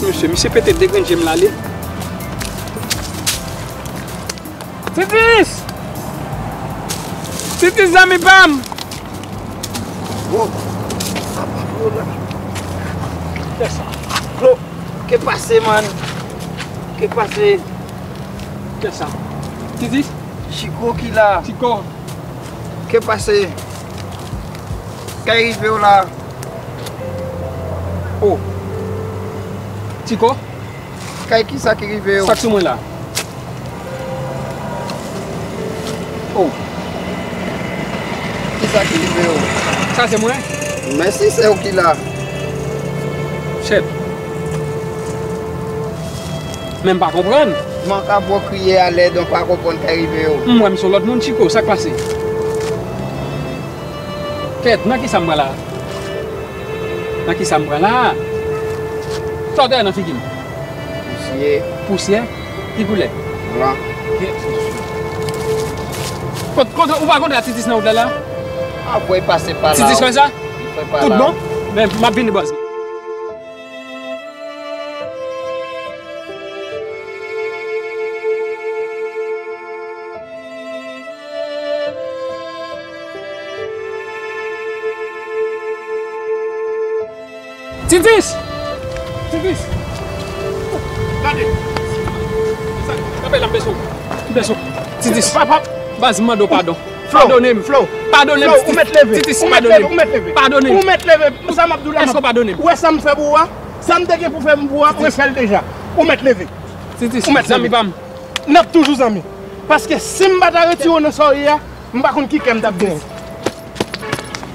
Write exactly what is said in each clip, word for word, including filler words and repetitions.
Mesye, misye pete de grenn je m la li. Titis! Titis, zanmi pa m! Wo! Apa pou yo la? Kiyès sa? Flo! Ke pase, man? Ke pase? Kiyès sa? Titis? Chiko ki la. Chiko. Ke pase? Kay rive w la. Oh. Chiko? Kay kisa ki rive w? Sa k sou mwen la? Oh. Kisa ki rive w? Sa se mwen? Mèsi, se ou ki la. Chèt. Men m pa konprann. Manka bò kriye alèd, ou pa konprann kay rive w. M wè m se yon lòt moun, Chiko, sa k pase? Kèt, nan kisa m pran la? Nan kisa m pran la? Sa w te wè nan figi m? Pousyè. Pousyè? Ki koulè? Blan. Kèt. Kot, kot, ou pa kontre a Titis nan wout la la? Apre pase pa la. Titis fè sa? Li fè pa la. Tout bon? Men m ap vini baz. Titis! Titis! Gade! Kanpe la, m bezwen w. M bezwen w. Titis! Papa! Baz, m mande w padon. Flo! Padone m. Flo! Padone m, Flo, ou mèt leve. Titis, ou mèt leve, ou mèt leve. Padone m. Ou mèt leve. Sa m ap di w la, èske w padone m? Ou wè sa m fè pou ou a? Sa m te gen pou fè pou ou a, mwen fè l deja. Ou mèt leve. Titis, zanmi pa m. N ap toujou zanmi. Paske si m pa ta retire w nan sa w ye a, m pa konn ki kè m t ap genyen.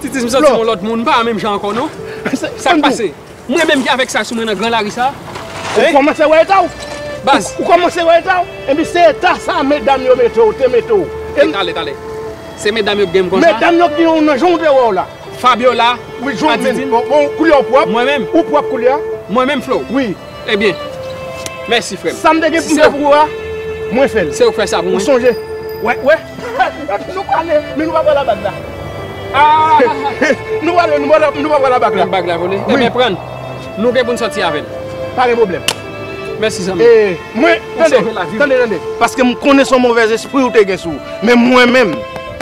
Titis, m santi m yon lòt moun, m pa menm jan ankò non. Sa k pase? Mwen menm ki avèk sa sou mwen nan gran lari sa. Ou kòmanse wè eta w. Baz. Ou kòmanse wè eta w. Epi se eta sa medam yo mete w, te mete w. E talè, talè. Se medam yo k gen m konsa? Medam yo k gen w nan jan w te wè w la. Fabiola. Wi, jwenn men. Bon, bon, koulye w pwòp. Mwen menm. Ou pwòp koulye a. Mwen menm, Flo. Wi. Ebyen, mèsi, frè m. Sa m te gen pou m fè pou ou a, mwen fè l. Se ou k fè sa pou mwen? Ou sonje? Wè, wè. Nou prale, men nou pa pran la bag la. Ah! Nou prale, nou pa, nou pa pran la bag la. Menm bag la vole. Wi. Ebyen, pran l. Nou gen pou n sòti avè l. Pa gen pwoblèm. Mèsi, zanmi. E, mwen, tande, tande, tande. Paske m konnen se yon movèzespri ou te gen sou ou. Men mwen menm,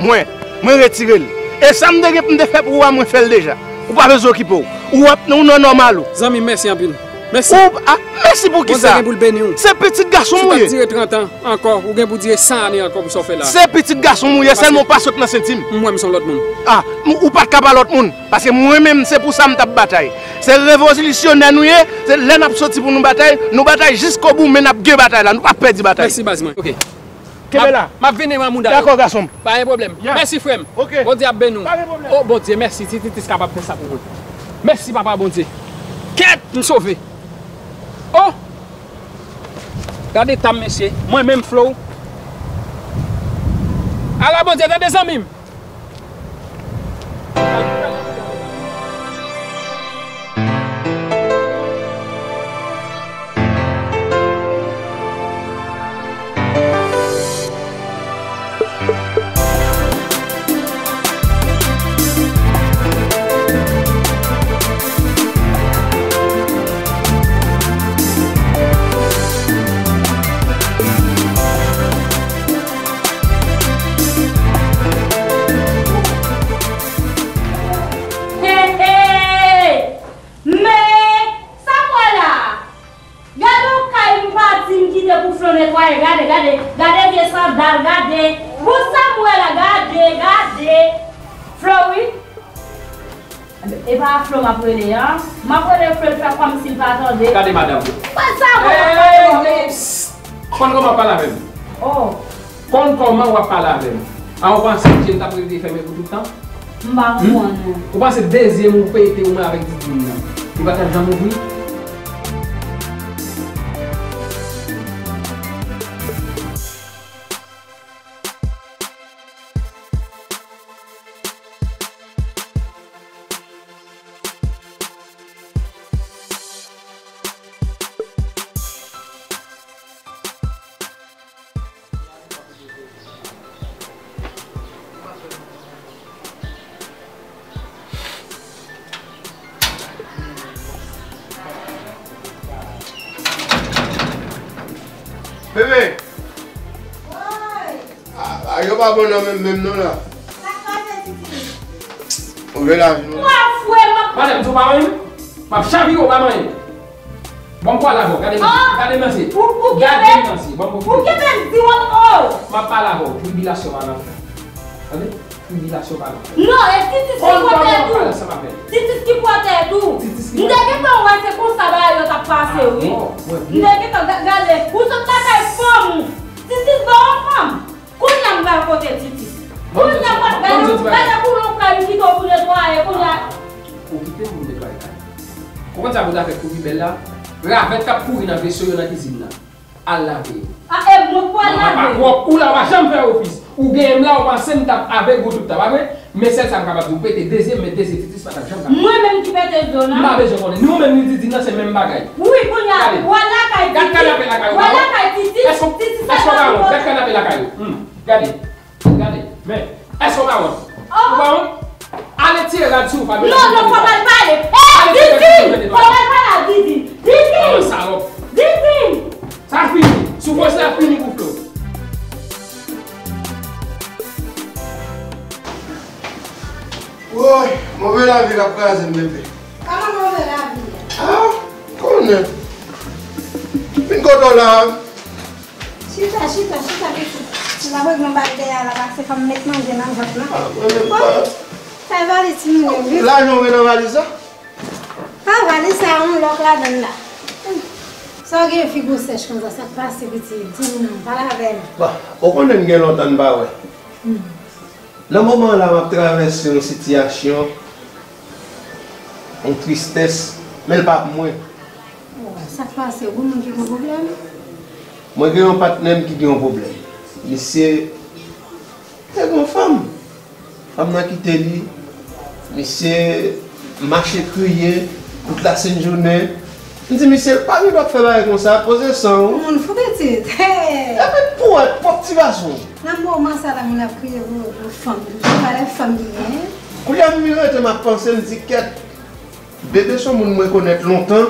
mwen, mwen retire l. E sa m te gen pou m te fè pou ou a, mwen fè l deja. Ou pa bezwen okipe w. Ou ap, ou nan nòmal ou. Zanmi, mèsi anpil. Mèsi. Ou, ah, mèsi pou kisa? Bondye gen pou l beni w. Se pitit gason m ou ye. Si w t ap dire trant an ankò, ou gen pou dire san ane ankò pou sa w fè la. Se pitit gason m ou ye, sèlman w pa sot nan senti m. M wè m se yon lòt moun. Ah, m, ou pa t ka pa lòt moun. Paske mwen menm, se pou sa m t ap batay. Se revolisyonè nou ye, se lè n ap soti pou nou batay, nou batay jiskobou, men n ap gen batay la, nou p ap pèdi batay. Mèsi, baz mwen. Ok. Kenbe la. M ap vini, Mamouda. Dakò, gason m. Pa gen pwoblèm. Mèsi, frè m. Ok. Bondye ap beni w. Pa gen pwoblèm. Oh, Bondye, mèsi. Ti Titis kapab fè sa pou mwen. Mèsi, Papa Bondye. Kèt, m sove. Oh! Gade eta m, mesye. Mwen menm, Flo. Ala Bondye, tande zanmi m. Hey, hey! Men, sa m wè la? Gade yon kay m pati m kite pou Flo netwaye. Gade, gade, gade vye sandal, gade. Bon, sa m wè la, gade, gade. Flo, wi. E pa Flo m ap rele an. M ap rele Flo, l fè kòmsi l pa tande. Gade madanm. Mwen sa mwen ap pale. Hey, psst. Konn kòman w ap pale avè m. Oh. Konn kòman w ap pale avè m. A, ou panse je m t ap rete fèmen pou tout tan? M pa konprann ou. Ou panse de zye m ou pete ou mwen avèk Didine nan, li pa t ap janm ouvri? Bebe! A, a, yo pa bon nan menm, menm non la. Sa k pase, Titi? Ou vle lavi nou? Mwen fwe, mwen. Madanm, di w pa manyen m? M ap chavire w pa manyen m. Bon, m pral avè w. Gade, gade manzè. Ou, ou kenbe, gade manzè. Bon, bon, ou kenbe m di w, oh. M ap pale avè w. Tribilasyon pa nan fè. Tande? Tribilasyon pa nan fè. Non, e Titis ki pran tèt ou. Titis ki pran tèt ou. M te gentan wè se konsa bagay yo t ap pase, wi. M te gentan ga-, gade. Ou sot lakay fanm ou. Titis ba w fanm. Kounye a m pral kote Titis. Kounye a m pral gade, gade koulè w pral kite w pou netwaye, kounye a. Ou kite m pou m netwaye kay. Ou konn sa pou ta fè kouri bèl la? Ravèt k ap kouri nan veso yo nan kizin nan. Al lave yo. A, e mwen k pral lave. Manman pa twòp, ou la w pa janm fè ofis. Ou genyen m la, ou panse m t ap avèg ou tout tan, pa vre? Men sèl sa m kapab di w, pete de zye, men de zye Titis pa t ap janm ka. Mwen menm ki pete zye w la? M pa bezwen konnen. Ni ou menm ni Didine nan se menm bagay. Wi, kounye a, gade. W al lakay Titis. Gad kanape lakay ou, w al lakay Titis. Èske, Titis èske w pa wont? Gad kanape lakay ou. Hmm. Gade. Gade. Men, èske w pa wont? Oh. Ou pa wont? Ale tire rad sou ou, pa bezwen. Non, non, fò m al pale. Ey, Didine! Fò m al pale ak Didine. Didine! Manman salòp. Didine! Sa fini. Sou fòs la fini pou Flo. Woy, move lavi k ap kraze m, bebe. Kòman move lavi a? A, konnen. Vin kote w la. Chita, chita, chita, pitit. M ap regle yon bagay dèyè a la, paske fò m met manje nan vant lan. A, mwen menm pa. Fè valiz timoun yo vit. Lajan w gen nan valiz la? A, valiz sa, yon lòk ladann la. Sa w gen figi w sèch konsa, sa k pase, pitit? Di m non, pale avè m. Bon, ou konnen n gen lontan n pa wè. Hmm. Nan moman an la, m ap travèse yon sitiyasyon, yon tristès, men l pa pou mwen. Oh, sa k pase? Ou moun ki gen pwoblèm? Mwen gen yon patnè m ki gen yon pwoblèm. Misye te gen yon fanm. Fanm nan kite li. Misye mache kriye tout lasent jounen. M di misye, pa gen dwa ap fè bagay konsa, poze san w. Moun fou pitit. Hey! Epi pou wè, pwòp ti gason. Nan moman sa la, moun ap kriye pou, pou fanm. Ki valè fanm ki genyen? Kounye a, m rete, m ap panse, m di, kèt. Bebe se yon moun mwen konèt lontan,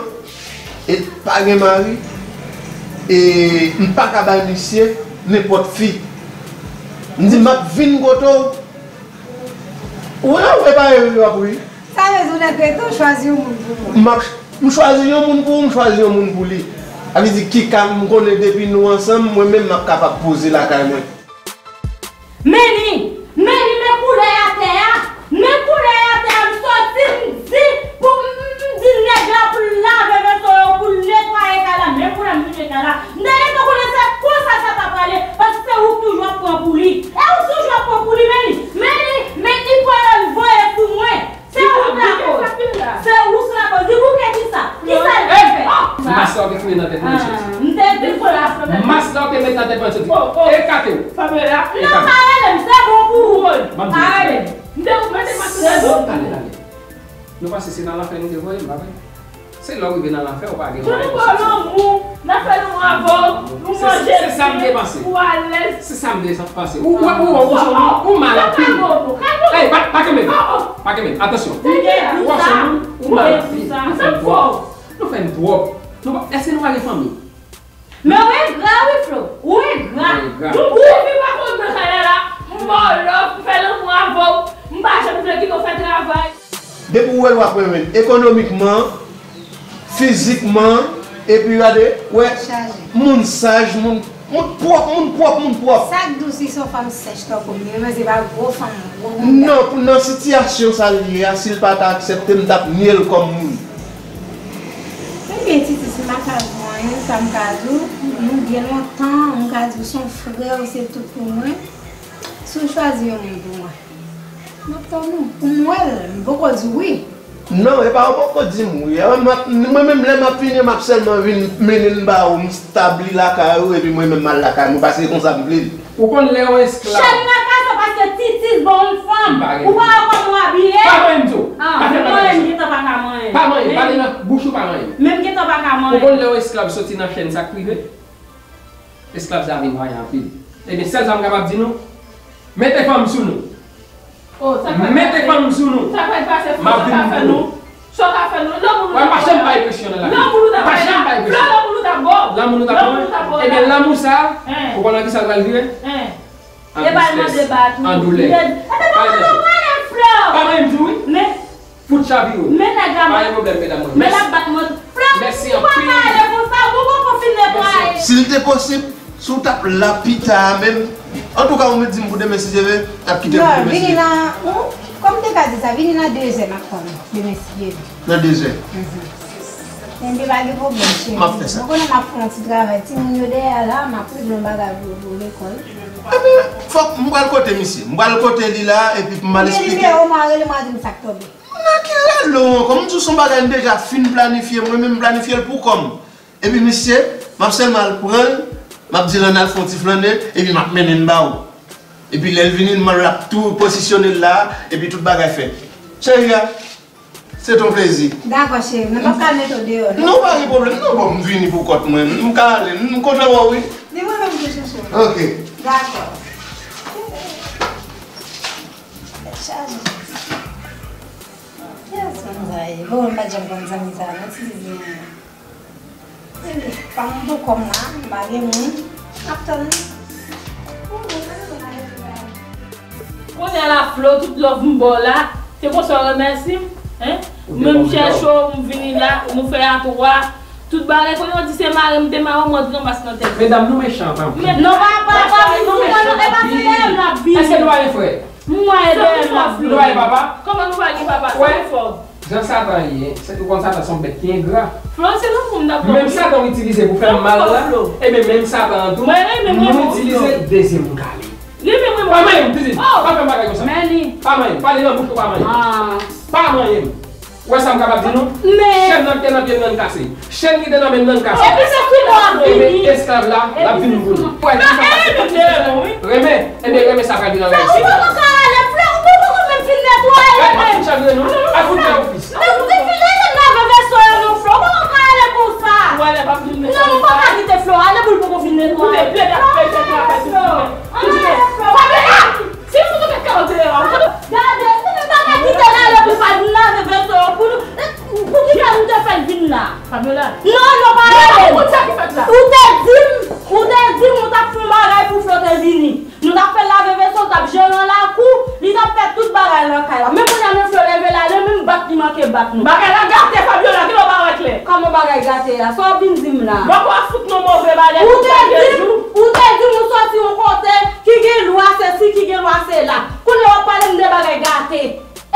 e pa gen mari, e m pa ka bay misye nenpòt fi. M di, m ap vin kote w. Ou wè, ou wè pa erè w ap ri. Sa vle di ou nèt rete, ou chwazi yon moun pou mwen. M ap, m chwazi yon moun pou ou, m chwazi yon moun pou li. Sa vle di, ki ka m konnen depi nou ansanm, mwen menm m ap kapab poze lakay mwen. Men li, men li, men koulè atè a, men koulè atè a, m soti, m di, pou m, m di nèg la pou l lave veso yo, pou l netwaye kay la, men koulè m vide kay la. M te gentan konnen se konsa sa t ap prale, paske se ou k toujou ap pran pou li. E ou toujou ap pran pou li, men li, men li, men li voye, voye sou mwen. Se ou k lakoz. Se ou k lakoz. Li bouke kisa? Kisa l te fè? Mas la w te foure nan tèt mwen, Titi. M te di pou la. Mas la w te met nan tèt mwen, Titi. Ekate w. Ekate w. Non, pa rele m, se bon pou ou. Pa rele m. M te mete mas la nan tèt mwen. Tale, tale. Nou panse se nan lanfè nou te voye m, pa vre? Se lè w rive nan lanfè, ou pa gen mwayen pou soti. Lanmou, n ap fè lanmou avè w, nou manje byen, ou alèz. Se sa m te panse. Ou wè, ou wè, ou wè, ou mal anpil. Ey, pa, pa kenbe m. Pa kenbe m. Atansyon. Ou wè, ou mal anpil. Nou fè m twòp. Nou pa, èske nou pa gen fanmi? Men ou engra wi, Flo. Ou engra. Ou engra. Ou vin pa konn nan kay la, m ba w love, m fè lanmou avè w, m pa janm vle kite w fè travay. Depi w wè l, w ap renmen l. Ekonomikman, fizikman, epi gade, wè, moun saj, moun, moun pwòp, moun pwòp, moun pwòp. Sa k di w si se yon fanm sèch tankou m, li menm se pa gwo fanm, gwo moun. Non, pou nan sitiyasyon sa l ye a, si l pa ta aksepte m, m t ap nye l kòm moun. Ebyen, Titis, m pa ka di w anyen, sa m ka di w, nou gen lontan, m ka di w se yon frè w, se tout pou mwen. Si w chwazi yon moun pou mwen, m ap tann ou. Pou m wè l, m poko di w wi. Non, e pa ou poko di m wi. Mwen menm, lè m ap vini, m ap sèlman vin mennen l ba ou, m stabli lakay ou, epi mwen menm m al lakay mwen, paske se konsa m vle l. Ou konn lè yon esklav. Chèn nan kase paske Titis ba w yon fanm. Ou pa wè kòman w abiye? Pa manyen m di w. Ah, pa fè bagay sa. Mwen menm gentan pa ka manyen. Pa manyen, pale nan bouch ou pa manyen. Menm gentan pa ka manyen. Ou konn lè yon esklav soti nan chèn sa k rive? Esklav sa vin vanyan anpil. Ebyen, sèl sa m kapab di nou, mete fanm sou nou. Mete fanm sou nou. Sa pral pase, Flo, sa w ka fè nou? Sa w ka fè nou? Lanmou nou t ap ba w. Lanmou nou t ap ba w. Lanmou nou t ap ba w. Lanmou nou t ap ba w. Ebyen, lanmou sa, ou konn nan ki sa l pral vire? An tristès, an doulè. Pa remèt. Pa manyen m di w wi. Fout chavire w. Men nèg la, pa gen pwoblèm, medam mwen. Men l ap bat mwen. Flò, ou pa ka ale konsa, ou poko fin netwaye. Si l te posib, si w t ap la pita a menm, antouka, ou mèt di m pou demen, si Dye vle, m t ap kite w pou demen, si Dye vle. Non, vini nan, ou, kòm m te ka di sa, vini nan de zè, m ap tann ou, demen, si Dye vle. Nan de zè. Mhm. Men m te pa gen pwoblèm, cheri. M ap fè sa. Ou konnen m ap fè yon ti travay. Timoun yo dèyè a la, m ap regle yon bagay pou yo, pou lekòl. Ebyen, fòk m pral kote misye. M pral kote li la, epi pou m al esplike. Gen nimewo m a rele, m a di m sa k tonbe. Nan ki rale w ankò? M di w se yon bagay m deja fin planifye, mwen menm m planifye l pou kò m. Epi misye, m ap sèlman al pran l, m ap di l ann al fè yon ti flannen, epi m ap mennen l ba ou. Epi lè l vini, m l ap tou pozisyone l la, epi tout bagay fèt. Cheri a, se t on plezi. Dakò, cheri, mwen p ap ka mete w deyò, non. Non, pa gen pwoblèm, non, bon, m vini pou kont mwen, m ka ale, m kontan wè w, wi. Di mwen menm tou, chouchou. Ok. Dakò. Tèt chaje. Kiyès moun sa ye? Bon, m pa t janm konn zanmi sa, non, ti zizi. Pa m pou kò m la, m pa gen moun. M ap tann li. Kounye a la, Flo, tout love m ba w la, se konsa w remèsye m, hein? Mwen m chèche w, m vini la, nou fè a twa. Tout bagay, kounye a w di se mare m te mare w, mwen t ranmas nan tèt. Medam, nou mechan anpil. Non, pa, pa, pa, nou mechan anpil. Èske nou pa gen frè? Mwen e dèyè m ap vini. Nou pa gen papa? Kòman nou pa gen papa? Wè. Jan Satan ye, se, ou konn Satan se yon bèt ki engra. Flo, se lanmou m t ap ba w. Menm Satan w itilize pou fè m mal la, ebyen menm Satan an tou, nou itilize dezyèm kale. Pa manyen m, Titi. Pa fè m bagay konsa. Pa manyen m. Pale nan bouch ou pa manyen m. Pa manyen m. Ou wè sa m kapab di nou? Chèn nan ki te nan pye m nan kase. Chèn ki te nan men m nan kase. Epi se ki lè w ap vini? Ebyen, esklav la, l ap vin pou nou. Ou wè, renmen, renmen sa pral vin anlè. Ou poko ka ale, Flo, ou poko menm fin netwaye menm. Al fout chavire nou. Al fout fè ofis. Men ou te fin leve lave veso yo non, Flo, ou poko ka ale konsa. Ou ale, pa vin netwaye. Non, ou poko ka kite Flo ale pou l poko fin netwaye. Ou te plede ap fè travay sou mwen. Fabiola! Si fout ou te ka antre la, ou te... Gade, si nou pa ka kite l ale pou l pa vin lave veso yo pou nou, poukisa nou te fè l vin la? Fabiola. Non, non, pa ale. Ou te di m, ou te di m ou t ap fè yon bagay pou Flo te vini. Nou t ap fè l lave veso, l t ap jere nan lakou, li t ap fè tout bagay nan kay la. Men kounye a, men Flo leve l ale, menm bat li manke bat nou. Bagay la gate, Fabiola, kilè w pa wè klè? Kòman bagay gate a? Sa w ap vin di m la? Bòkò ap fout nou move bagay pou chak jou. Ou te di m, ou te di m ou sòti yon kote, ki gen lwa sesi, ki gen lwa sela. Kounye a w ap pale m de bagay gate.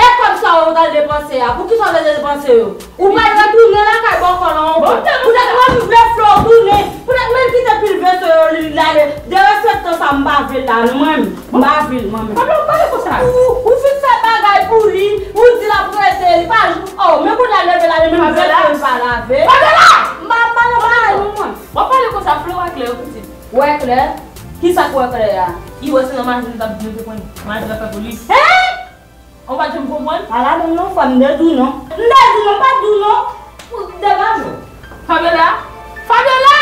E kòb sa yo ou t al depanse a, poukisa w te depanse yo? Ou pral retounen lakay bòkò lan ankò. Poutèt mwen m vle Flo tounen. Poutèt mwen m kite pil veso yo li lale. Derespektan sa m pa vle l la non mwen menm. M pa vle l mwen menm. Pablo, pale konsa. Ou, ou fin fè bagay pou li, ou di l ap rete, li pa j-, oh, men kounye a leve l ale, menm veso l pa lave. Pablo la! M pa, m pa nan bagay non mwen. W ap pale konsa, Flo wè klè wi pitit. Wè klè? Kisa k wè klè a? Li wè se nan machin li t ap di nou te pran machin l ap fè pou li. Hein? Ou pa janm konprann? Pa ladan m non, frè m, m te di w non. M te di w non, m pa t di w non. Degaje w. Fabiola! Fabiola!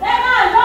Degaje w!